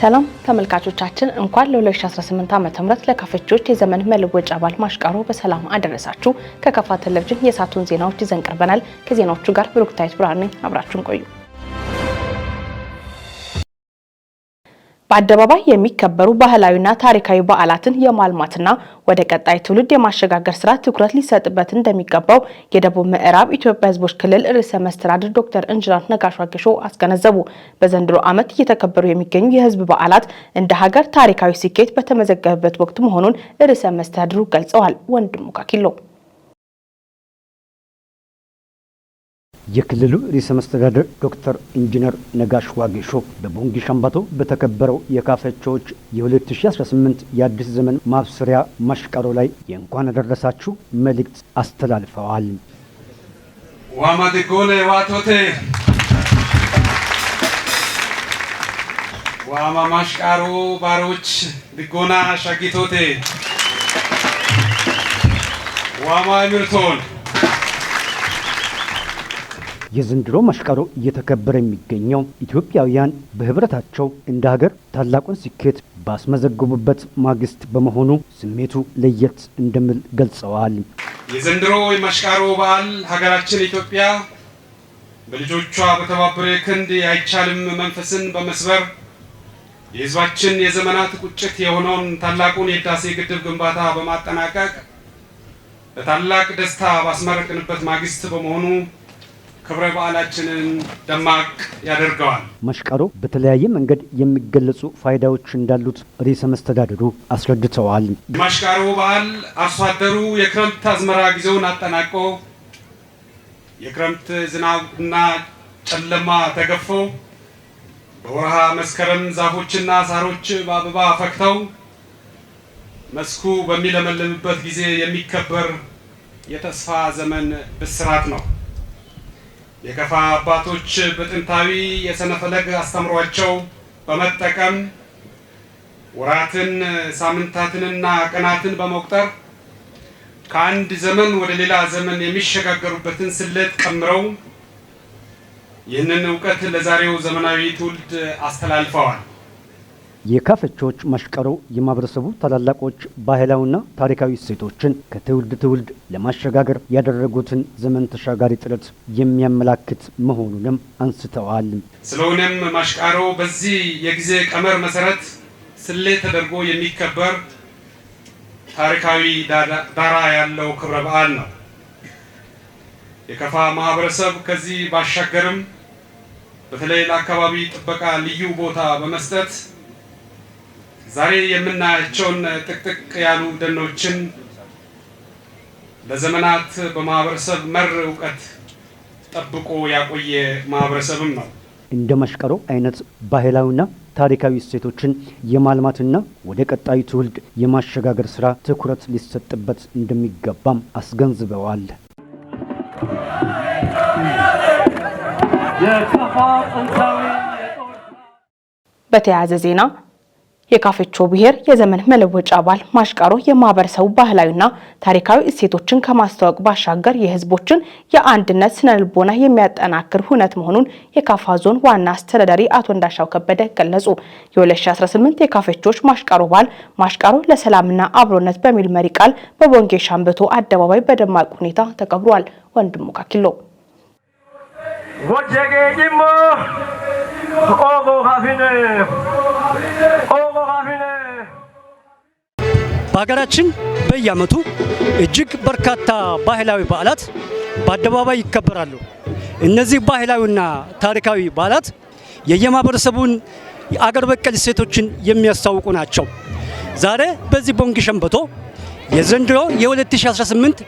ሰላም ተመልካቾቻችን፣ እንኳን ለ2018 ዓ.ም ለካፌቾች የዘመን መለወጫ በዓል ማሽቃሮ በሰላም አደረሳችሁ። ከካፋ ቴሌቪዥን የሰዓቱን ዜናዎች ይዘን ቀርበናል። ከዜናዎቹ ጋር ብሩክታዊት ብርሃን ነኝ። አብራችሁን ቆዩ። በአደባባይ የሚከበሩ ባህላዊና ታሪካዊ በዓላትን የማልማትና ወደ ቀጣይ ትውልድ የማሸጋገር ስራ ትኩረት ሊሰጥበት እንደሚገባው የደቡብ ምዕራብ ኢትዮጵያ ሕዝቦች ክልል ርዕሰ መስተዳድር ዶክተር ኢንጂነር ነጋሽ ዋጌሾ አስገነዘቡ። በዘንድሮ ዓመት እየተከበሩ የሚገኙ የሕዝብ በዓላት እንደ ሀገር ታሪካዊ ስኬት በተመዘገበበት ወቅት መሆኑን ርዕሰ መስተዳድሩ ገልጸዋል። ወንድሙ ካኪሎ። የክልሉ ርዕሰ መስተዳድር ዶክተር ኢንጂነር ነጋሽ ዋጌሾ በቦንጊ ሸምበቶ በተከበረው የካፌቾዎች የ2018 የአዲስ ዘመን ማብሰሪያ ማሽቃሮ ላይ የእንኳን አደረሳችሁ መልእክት አስተላልፈዋል። ዋማ ድጎኔ ዋቶቴ ዋማ ማሽቃሮ ባሮች ድጎና ሻጊቶቴ ዋማ ምርቶን። የዘንድሮ ማሽቃሮ እየተከበረ የሚገኘው ኢትዮጵያውያን በህብረታቸው እንደ ሀገር ታላቁን ስኬት ባስመዘገቡበት ማግስት በመሆኑ ስሜቱ ለየት እንደሚል ገልጸዋል። የዘንድሮ የማሽቃሮ በዓል ሀገራችን ኢትዮጵያ በልጆቿ በተባበረ ክንድ አይቻልም መንፈስን በመስበር የህዝባችን የዘመናት ቁጭት የሆነውን ታላቁን የህዳሴ ግድብ ግንባታ በማጠናቀቅ በታላቅ ደስታ ባስመረቅንበት ማግስት በመሆኑ ክብረ በዓላችንን ደማቅ ያደርገዋል። ማሽቃሮ በተለያየ መንገድ የሚገለጹ ፋይዳዎች እንዳሉት ርዕሰ መስተዳድሩ አስረድተዋል። የማሽቃሮ በዓል አርሶ አደሩ የክረምት አዝመራ ጊዜውን አጠናቆ፣ የክረምት ዝናብና ጨለማ ተገፎ፣ በወርሃ መስከረም ዛፎችና ሳሮች በአበባ ፈክተው መስኩ በሚለመልምበት ጊዜ የሚከበር የተስፋ ዘመን ብስራት ነው። የከፋ አባቶች በጥንታዊ የሰነፈለግ አስተምሯቸው በመጠቀም ወራትን፣ ሳምንታትንና ቀናትን በመቁጠር ከአንድ ዘመን ወደ ሌላ ዘመን የሚሸጋገሩበትን ስሌት ቀምረው ይህንን እውቀት ለዛሬው ዘመናዊ ትውልድ አስተላልፈዋል። የካፌቾች ማሽቃሮ የማህበረሰቡ ታላላቆች ባህላዊና ታሪካዊ እሴቶችን ከትውልድ ትውልድ ለማሸጋገር ያደረጉትን ዘመን ተሻጋሪ ጥረት የሚያመላክት መሆኑንም አንስተዋል። ስለሆነም ማሽቃሮ በዚህ የጊዜ ቀመር መሰረት ስሌት ተደርጎ የሚከበር ታሪካዊ ዳራ ያለው ክብረ በዓል ነው። የከፋ ማህበረሰብ ከዚህ ባሻገርም በተለይ ለአካባቢ ጥበቃ ልዩ ቦታ በመስጠት ዛሬ የምናያቸውን ጥቅጥቅ ያሉ ደኖችን ለዘመናት በማህበረሰብ መር እውቀት ጠብቆ ያቆየ ማህበረሰብም ነው። እንደ ማሽቃሮ አይነት ባህላዊና ታሪካዊ እሴቶችን የማልማትና ወደ ቀጣዩ ትውልድ የማሸጋገር ስራ ትኩረት ሊሰጥበት እንደሚገባም አስገንዝበዋል። በተያያዘ ዜና የካፌቾ ብሔር የዘመን መለወጫ በዓል ማሽቃሮ የማህበረሰቡ ባህላዊና ታሪካዊ እሴቶችን ከማስተዋወቅ ባሻገር የሕዝቦችን የአንድነት ስነ ልቦና የሚያጠናክር ሁነት መሆኑን የካፋ ዞን ዋና አስተዳዳሪ አቶ እንዳሻው ከበደ ገለጹ። የ2018 የካፌቾች ማሽቃሮ በዓል "ማሽቃሮ ለሰላምና አብሮነት" በሚል መሪ ቃል በቦንጌ ሻምበቶ አደባባይ በደማቅ ሁኔታ ተከብሯል። ወንድሙ ካኪሎ። በሀገራችን በየዓመቱ እጅግ በርካታ ባህላዊ በዓላት በአደባባይ ይከበራሉ። እነዚህ ባህላዊና ታሪካዊ በዓላት የየማህበረሰቡን አገር በቀል እሴቶችን የሚያስታውቁ ናቸው። ዛሬ በዚህ ቦንጊ ሸምበቶ የዘንድሮ የ2018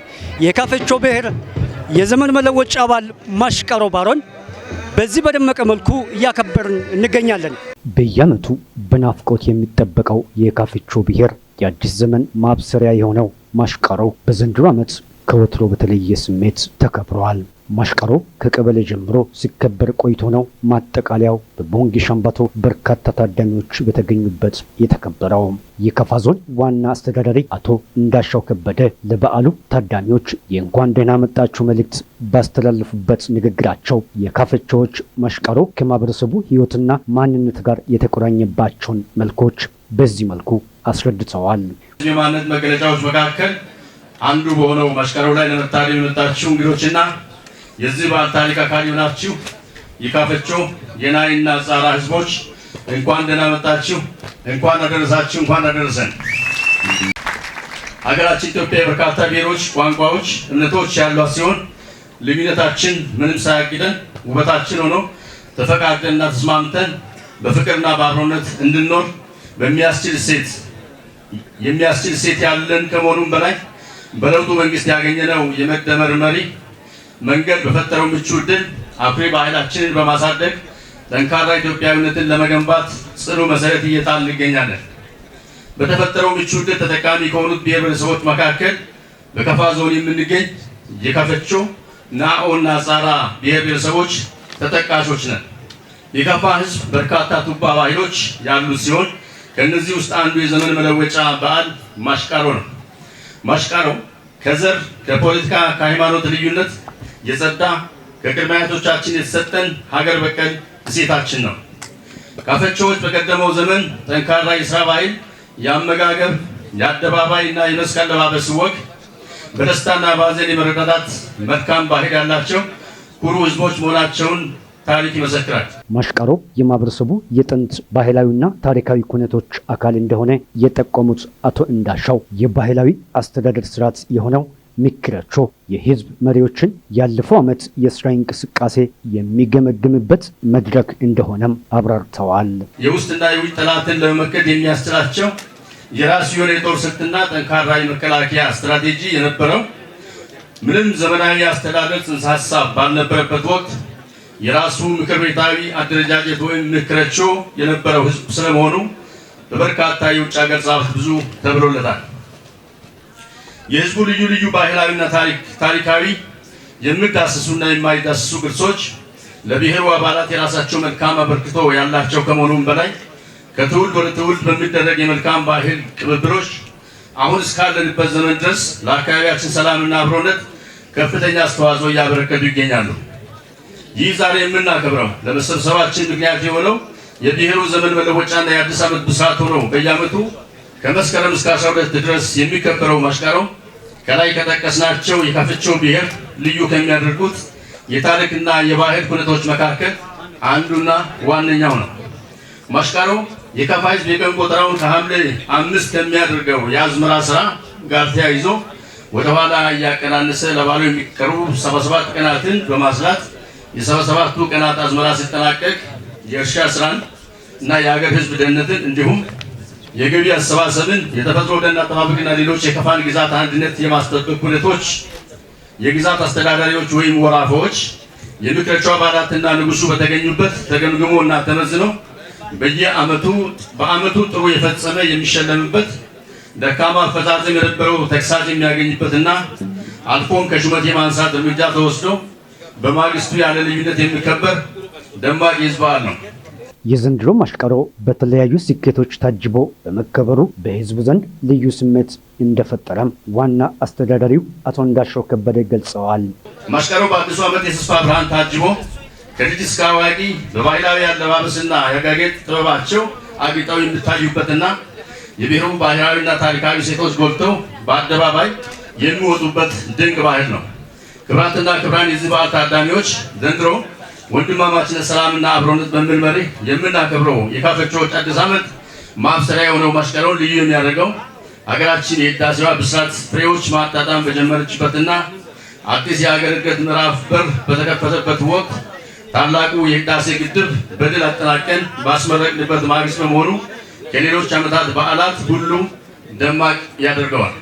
የካፌቾ ብሔር የዘመን መለወጫ በዓል ማሽቃሮ ባሮን በዚህ በደመቀ መልኩ እያከበርን እንገኛለን። በየዓመቱ በናፍቆት የሚጠበቀው የካፌቾ ብሔር የአዲስ ዘመን ማብሰሪያ የሆነው ማሽቃሮ በዘንድሮ ዓመት ከወትሮ በተለየ ስሜት ተከብሯል። ማሽቃሮ ከቀበሌ ጀምሮ ሲከበር ቆይቶ ነው ማጠቃለያው በቦንጌ ሸምበቶ በርካታ ታዳሚዎች በተገኙበት የተከበረው። የከፋ ዞን ዋና አስተዳዳሪ አቶ እንዳሻው ከበደ ለበዓሉ ታዳሚዎች የእንኳን ደህና መጣችሁ መልእክት ባስተላለፉበት ንግግራቸው የካፈቾዎች ማሽቃሮ ከማህበረሰቡ ሕይወትና ማንነት ጋር የተቆራኘባቸውን መልኮች በዚህ መልኩ አስረድተዋል። የማንነት መገለጫዎች መካከል አንዱ በሆነው ማሽቃሮ ላይ ለመታደም የመጣችሁ እንግዶችና የዚህ በዓል ታሪክ አካል የሆናችሁ የካፈቾ የናይና ጻራ ህዝቦች እንኳን ደህና መጣችሁ፣ እንኳን አደረሳችሁ፣ እንኳን አደረሰን። ሀገራችን ኢትዮጵያ የበርካታ ብሔሮች፣ ቋንቋዎች፣ እምነቶች ያሏት ሲሆን ልዩነታችን ምንም ሳያግደን ውበታችን ሆኖ ተፈቃቅደንና ተስማምተን በፍቅርና በአብሮነት እንድንኖር የሚያስችል እሴት ያለን ከመሆኑም በላይ በለውጡ መንግስት ያገኘነው የመደመር መሪ መንገድ በፈጠረው ምቹ ዕድል አኩሪ ባህላችንን በማሳደግ ጠንካራ ኢትዮጵያዊነትን ለመገንባት ጽኑ መሰረት እየጣልን እንገኛለን። በተፈጠረው ምቹ ዕድል ተጠቃሚ ከሆኑት ብሔር ብሔረሰቦች መካከል በከፋ ዞን የምንገኝ የካፈቾ፣ ናኦ እና ጻራ ብሔር ብሔረሰቦች ተጠቃሾች ነን። የከፋ ህዝብ በርካታ ቱባ ባህሎች ያሉት ሲሆን ከእነዚህ ውስጥ አንዱ የዘመን መለወጫ በዓል ማሽቃሮ ነው። ማሽቃሮ ከዘር፣ ከፖለቲካ፣ ከሃይማኖት ልዩነት የጸዳ ከቅድመ አያቶቻችን የተሰጠን ሀገር በቀል እሴታችን ነው። ካፈቾዎች በቀደመው ዘመን ጠንካራ የስራ ባህል፣ የአመጋገብ፣ የአደባባይ እና የመስክ አለባበስ ወግ፣ በደስታና በሐዘን የመረዳዳት መልካም ባህል ያላቸው ኩሩ ህዝቦች መሆናቸውን ታሪክ ይመሰክራል። ማሽቃሮ የማህበረሰቡ የጥንት ባህላዊና ታሪካዊ ኩነቶች አካል እንደሆነ የጠቆሙት አቶ እንዳሻው የባህላዊ አስተዳደር ስርዓት የሆነው ምክረቾ የህዝብ መሪዎችን ያለፈው ዓመት የስራ እንቅስቃሴ የሚገመግምበት መድረክ እንደሆነም አብራርተዋል። የውስጥና የውጭ ጠላትን ለመመከት የሚያስችላቸው የራሱ የሆነ የጦር ስልትና ጠንካራ የመከላከያ ስትራቴጂ የነበረው፣ ምንም ዘመናዊ አስተዳደር ጽንሰ ሀሳብ ባልነበረበት ወቅት የራሱ ምክር ቤታዊ አደረጃጀት ወይም ምክረቾ የነበረው ህዝብ ስለመሆኑ በበርካታ የውጭ ሀገር ጸሐፍት ብዙ ተብሎለታል። የህዝቡ ልዩ ልዩ ባህላዊና ታሪካዊ የሚዳሰሱና የማይዳሰሱ ቅርሶች ለብሔሩ አባላት የራሳቸው መልካም አበርክቶ ያላቸው ከመሆኑም በላይ ከትውልድ ወደ ትውልድ በሚደረግ የመልካም ባህል ቅብብሎች አሁን እስካለንበት ዘመን ድረስ ለአካባቢያችን ሰላምና አብሮነት ከፍተኛ አስተዋጽኦ እያበረከቱ ይገኛሉ። ይህ ዛሬ የምናከብረው ለመሰብሰባችን ምክንያት የሆነው የብሔሩ ዘመን መለወጫና የአዲስ ዓመት ብስራት ሆኖ በየዓመቱ ከመስከረም እስከ 12 ድረስ የሚከበረው ማሽቃሮ ከላይ ከጠቀስናቸው የካፈቾ ብሔር ልዩ ከሚያደርጉት የታሪክና የባህል ኩነቶች መካከል አንዱና ዋነኛው ነው። ማሽቃሮ የካፋ ሕዝብ የቀን ቆጠራውን ከሐምሌ 5 ከሚያደርገው የአዝመራ ስራ ጋር ተያይዞ ወደኋላ እያቀናነሰ ለበዓሉ የሚቀሩ 77 ቀናትን በማስላት የ77ቱ ቀናት አዝመራ ሲጠናቀቅ የእርሻ ስራን እና የሀገር ሕዝብ ደህንነትን እንዲሁም የገቢ አሰባሰብን፣ የተፈጥሮ ደን አጠባበቅና ሌሎች የከፋን ግዛት አንድነት የማስጠበቅ ሁነቶች የግዛት አስተዳዳሪዎች ወይም ወራፎች፣ የምክረቾ አባላትና ንጉሱ በተገኙበት ተገምግሞ እና ተመዝኖ በየዓመቱ በዓመቱ ጥሩ የፈጸመ የሚሸለምበት፣ ደካማ አፈጻጸም የነበረው ተግሳጽ የሚያገኝበትና አልፎም ከሹመት የማንሳት እርምጃ ተወስዶ በማግስቱ ያለ ልዩነት የሚከበር ደማቅ የህዝብ በዓል ነው። የዘንድሮ ማሽቃሮ በተለያዩ ስኬቶች ታጅቦ በመከበሩ በህዝቡ ዘንድ ልዩ ስሜት እንደፈጠረም ዋና አስተዳዳሪው አቶ እንዳሻው ከበደ ገልጸዋል። ማሽቃሮ በአዲሱ ዓመት የተስፋ ብርሃን ታጅቦ ከልጅ እስከ አዋቂ በባህላዊ አለባበስና የአጋጌጥ ጥበባቸው አጊጠው የሚታዩበትና የብሔሩ ባህላዊና ታሪካዊ ሴቶች ጎልተው በአደባባይ የሚወጡበት ድንቅ ባህል ነው። ክቡራትና ክቡራን የዚህ በዓል ታዳሚዎች፣ ዘንድሮ ወንድማማችነት፣ ሰላምና አብሮነት በሚል መሪ የምናከብረው የካፈቾዎች አዲስ ዓመት ማብሰሪያ የሆነው ማሽቃሮን ልዩ የሚያደርገው ሀገራችን የህዳሴዋ ብስራት ፍሬዎች ማጣጣም በጀመረችበትና አዲስ የሀገር እድገት ምዕራፍ በር በተከፈተበት ወቅት ታላቁ የህዳሴ ግድብ በድል አጠናቀን ባስመረቅንበት ማግስት በመሆኑ ከሌሎች ዓመታት በዓላት ሁሉ ደማቅ ያደርገዋል።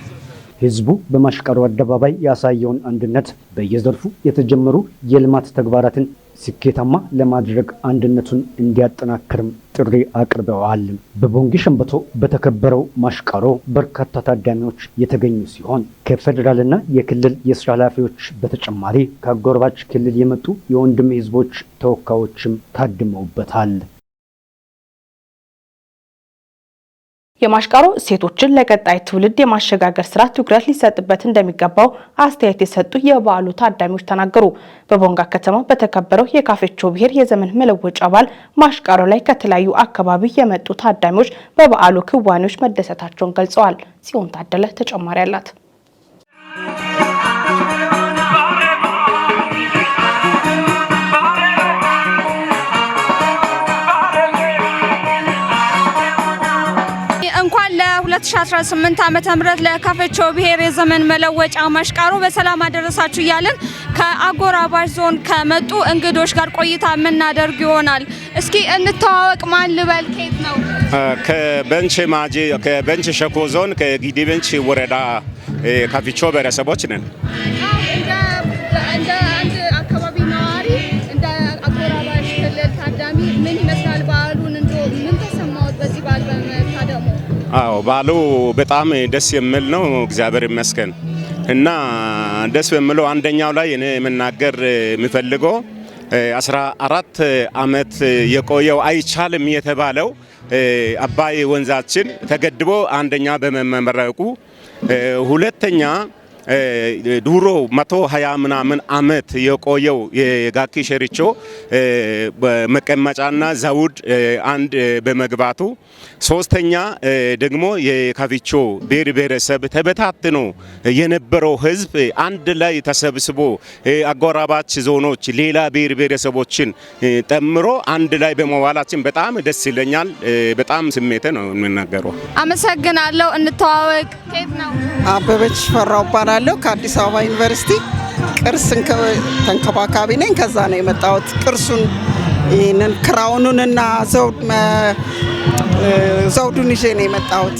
ህዝቡ በማሽቃሮ አደባባይ ያሳየውን አንድነት በየዘርፉ የተጀመሩ የልማት ተግባራትን ስኬታማ ለማድረግ አንድነቱን እንዲያጠናክርም ጥሪ አቅርበዋል። በቦንጊ ሸንበቶ በተከበረው ማሽቃሮ በርካታ ታዳሚዎች የተገኙ ሲሆን ከፌዴራልና የክልል የስራ ኃላፊዎች በተጨማሪ ከአጎራባች ክልል የመጡ የወንድም ህዝቦች ተወካዮችም ታድመውበታል። የማሽቃሮ እሴቶችን ለቀጣይ ትውልድ የማሸጋገር ስራ ትኩረት ሊሰጥበት እንደሚገባው አስተያየት የሰጡ የበዓሉ ታዳሚዎች ተናገሩ። በቦንጋ ከተማ በተከበረው የካፌቾ ብሔር የዘመን መለወጫ በዓል ማሽቃሮ ላይ ከተለያዩ አካባቢ የመጡ ታዳሚዎች በበዓሉ ክዋኔዎች መደሰታቸውን ገልጸዋል። ጽዮን ታደለ ተጨማሪ አላት። እንኳን ለ2018 ዓ.ም ለካፌቾ ብሔር የዘመን መለወጫ ማሽቃሮ በሰላም አደረሳችሁ እያልን ከአጎራባች ዞን ከመጡ እንግዶች ጋር ቆይታ የምናደርግ ይሆናል። እስኪ እንተዋወቅ። ማን ልበል? ከየት ነው? ከቤንች ማጂ፣ ከቤንች ሸኮ ዞን ከጊዲ ቤንች ወረዳ ካፊቾ ብሔረሰቦች ነን። እንደ አንድ አካባቢ ነዋሪ፣ እንደ አጎራባች ክልል ታዳሚ ምን ይመስላል በዓሉን? እንደው ምን ተሰማዎት በዚህ በዓል በመታደሙ? አዎ፣ በዓሉ በጣም ደስ የሚል ነው። እግዚአብሔር ይመስገን። እና ደስ በሚለው አንደኛው ላይ እኔ መናገር የሚፈልገው 14 ዓመት የቆየው አይቻልም የተባለው አባይ ወንዛችን ተገድቦ አንደኛ በመመረቁ፣ ሁለተኛ ድሮ 120 ምናምን ዓመት የቆየው የጋኪ ሸሪቾ መቀመጫና ዘውድ አንድ በመግባቱ፣ ሶስተኛ ደግሞ የካፊቾ ብሔር ብሔረሰብ ተበታትኖ የነበረው ሕዝብ አንድ ላይ ተሰብስቦ አጎራባች ዞኖች ሌላ ብሔር ብሔረሰቦችን ጠምሮ አንድ ላይ በመዋላችን በጣም ደስ ይለኛል። በጣም ስሜቴ ነው የምናገረው። አመሰግናለሁ። እንተዋወቅ። ከየት ነው? አበበች ፈራው እባላለሁ። ከአዲስ አበባ ዩኒቨርሲቲ ቅርስ ተንከባካቢ ነኝ። ከዛ ነው የመጣሁት። ቅርሱን ይህንን crown ኑንና ዘውዱን ይዤ ነው የመጣሁት።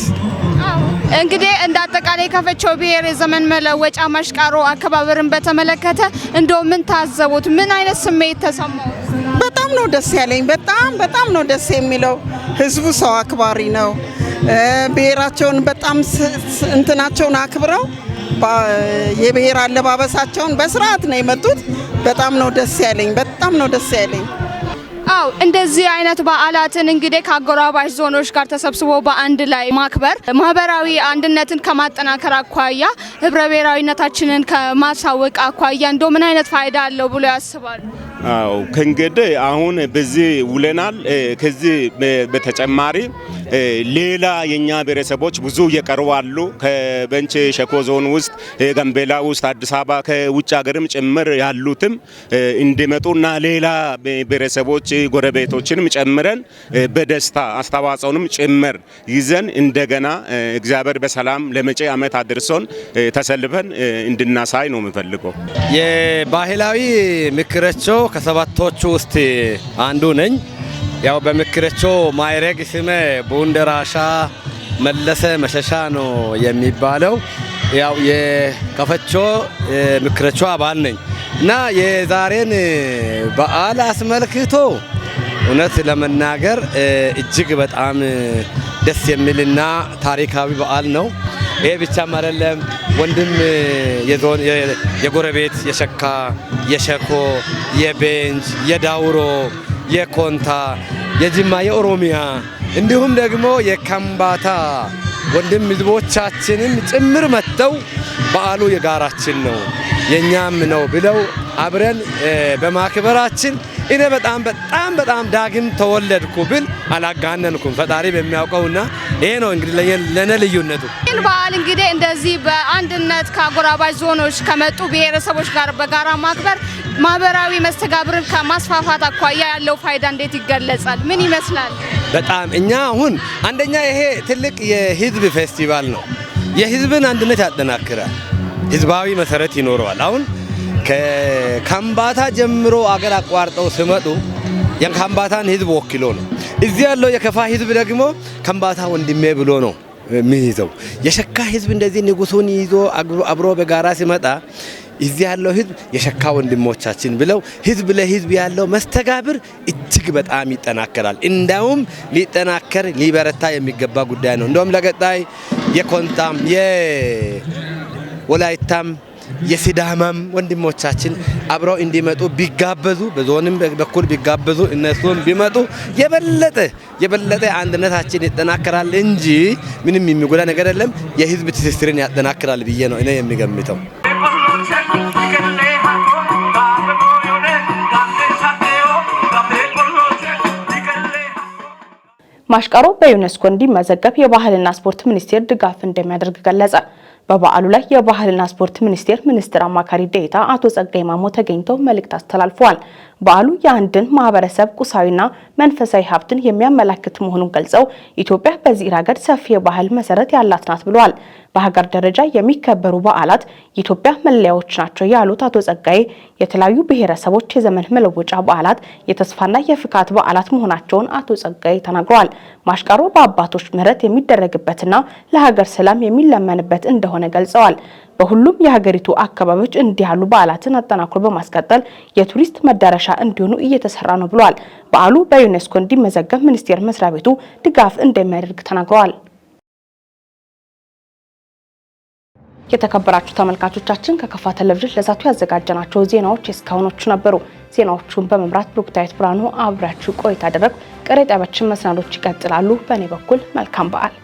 እንግዲህ እንደ አጠቃላይ ካፌቾ ብሔር የዘመን መለወጫ ማሽቃሮ አከባበርን በተመለከተ እንደው ምን ታዘቡት? ምን አይነት ስሜት ተሰማዎት? በጣም ነው ደስ ያለኝ። በጣም በጣም ነው ደስ የሚለው። ህዝቡ ሰው አክባሪ ነው። ብሔራቸውን በጣም እንትናቸውን አክብረው የብሔር አለባበሳቸውን በስርዓት ነው የመጡት። በጣም ነው ደስ ያለኝ። በጣም ነው ደስ ያለኝ። አው፣ እንደዚህ አይነት በዓላትን እንግዲህ ከአጎራባች ዞኖች ጋር ተሰብስቦ በአንድ ላይ ማክበር ማህበራዊ አንድነትን ከማጠናከር አኳያ፣ ህብረ ብሔራዊነታችንን ከማሳወቅ አኳያ እንደው ምን አይነት ፋይዳ አለው ብሎ ያስባሉ? አዎ፣ ከእንግዲህ አሁን በዚህ ውለናል። ከዚህ በተጨማሪ ሌላ የኛ ብሔረሰቦች ብዙ እየቀሩ አሉ። ከቤንች ሸኮ ዞን ውስጥ፣ ጋምቤላ ውስጥ፣ አዲስ አበባ፣ ከውጭ ሀገርም ጭምር ያሉትም እንዲመጡና ሌላ ብሔረሰቦች ጎረቤቶችንም ጨምረን በደስታ አስተዋጽኦንም ጭምር ይዘን እንደገና እግዚአብሔር በሰላም ለመጪ ዓመት አድርሶን ተሰልፈን እንድናሳይ ነው የምፈልገው። የባህላዊ ምክረቾ ከሰባቶቹ ውስጥ አንዱ ነኝ። ያው በምክረቾ ማዕረግ ስሜ ቡንደራሻ መለሰ መሸሻ ነው የሚባለው። ያው የከፈቾ ምክረቾ አባል ነኝ እና የዛሬን በዓል አስመልክቶ እውነት ለመናገር እጅግ በጣም ደስ የሚልና ታሪካዊ በዓል ነው። ይሄ ብቻም አይደለም፣ ወንድም የዞን የጎረቤት የሸካ፣ የሸኮ፣ የቤንች፣ የዳውሮ፣ የኮንታ፣ የጅማ፣ የኦሮሚያ እንዲሁም ደግሞ የካምባታ ወንድም ህዝቦቻችንም ጭምር መጥተው በዓሉ የጋራችን ነው፣ የኛም ነው ብለው አብረን በማክበራችን እኔ በጣም በጣም በጣም ዳግም ተወለድኩ ብል አላጋነንኩም። ፈጣሪ በሚያውቀውና ይሄ ነው እንግዲህ ለኔ ልዩነቱ። ይህን በዓል እንግዲህ እንደዚህ በአንድነት ከአጎራባች ዞኖች ከመጡ ብሔረሰቦች ጋር በጋራ ማክበር ማህበራዊ መስተጋብርን ከማስፋፋት አኳያ ያለው ፋይዳ እንዴት ይገለጻል? ምን ይመስላል? በጣም እኛ አሁን አንደኛ ይሄ ትልቅ የህዝብ ፌስቲቫል ነው። የህዝብን አንድነት ያጠናክራል። ህዝባዊ መሰረት ይኖረዋል። አሁን ከካምባታ ጀምሮ አገር አቋርጠው ሲመጡ የካምባታን ህዝብ ወክሎ ነው። እዚህ ያለው የከፋ ህዝብ ደግሞ ከምባታ ወንድሜ ብሎ ነው የሚይዘው። የሸካ ህዝብ እንደዚህ ንጉሱን ይዞ አብሮ በጋራ ሲመጣ እዚህ ያለው ህዝብ የሸካ ወንድሞቻችን ብለው ህዝብ ለህዝብ ያለው መስተጋብር እጅግ በጣም ይጠናከራል። እንዳውም ሊጠናከር ሊበረታ የሚገባ ጉዳይ ነው። እንደውም ለቀጣይ የኮንታም፣ የወላይታም፣ የሲዳማም ወንድሞቻችን አብረው እንዲመጡ ቢጋበዙ፣ በዞንም በኩል ቢጋበዙ፣ እነሱም ቢመጡ የበለጠ አንድነታችን ይጠናከራል እንጂ ምንም የሚጎዳ ነገር የለም። የህዝብ ትስስርን ያጠናክራል ብዬ ነው እኔ የሚገምተው። ማሽቃሮ በዩኔስኮ እንዲመዘገብ የባህልና ስፖርት ሚኒስቴር ድጋፍ እንደሚያደርግ ገለጸ። በበዓሉ ላይ የባህልና ስፖርት ሚኒስቴር ሚኒስትር አማካሪ ዴኤታ አቶ ጸጋይ ማሞ ተገኝተው መልእክት አስተላልፈዋል። በዓሉ የአንድን ማህበረሰብ ቁሳዊና መንፈሳዊ ሀብትን የሚያመላክት መሆኑን ገልጸው ኢትዮጵያ በዚህ ረገድ ሰፊ የባህል መሰረት ያላት ናት ብለዋል። በሀገር ደረጃ የሚከበሩ በዓላት የኢትዮጵያ መለያዎች ናቸው ያሉት አቶ ጸጋዬ የተለያዩ ብሔረሰቦች የዘመን መለወጫ በዓላት የተስፋና የፍካት በዓላት መሆናቸውን አቶ ጸጋዬ ተናግረዋል። ማሽቃሮ በአባቶች ምሕረት የሚደረግበትና ለሀገር ሰላም የሚለመንበት እንደሆነ ገልጸዋል። በሁሉም የሀገሪቱ አካባቢዎች እንዲህ ያሉ በዓላትን አጠናክሮ በማስቀጠል የቱሪስት መዳረሻ እንዲሆኑ እየተሰራ ነው ብለዋል። በዓሉ በዩኔስኮ እንዲመዘገብ ሚኒስቴር መስሪያ ቤቱ ድጋፍ እንደሚያደርግ ተናግረዋል። የተከበራችሁ ተመልካቾቻችን፣ ከከፋ ቴሌቪዥን ለዛቱ ያዘጋጀናቸው ዜናዎች የእስካሁኖቹ ነበሩ። ዜናዎቹን በመምራት ብሩክታዊት ብርሃኑ አብሬያችሁ ቆይታ አደረግኩ። ቀሪ ጣቢያችን መሰናዶች ይቀጥላሉ። በእኔ በኩል መልካም በዓል።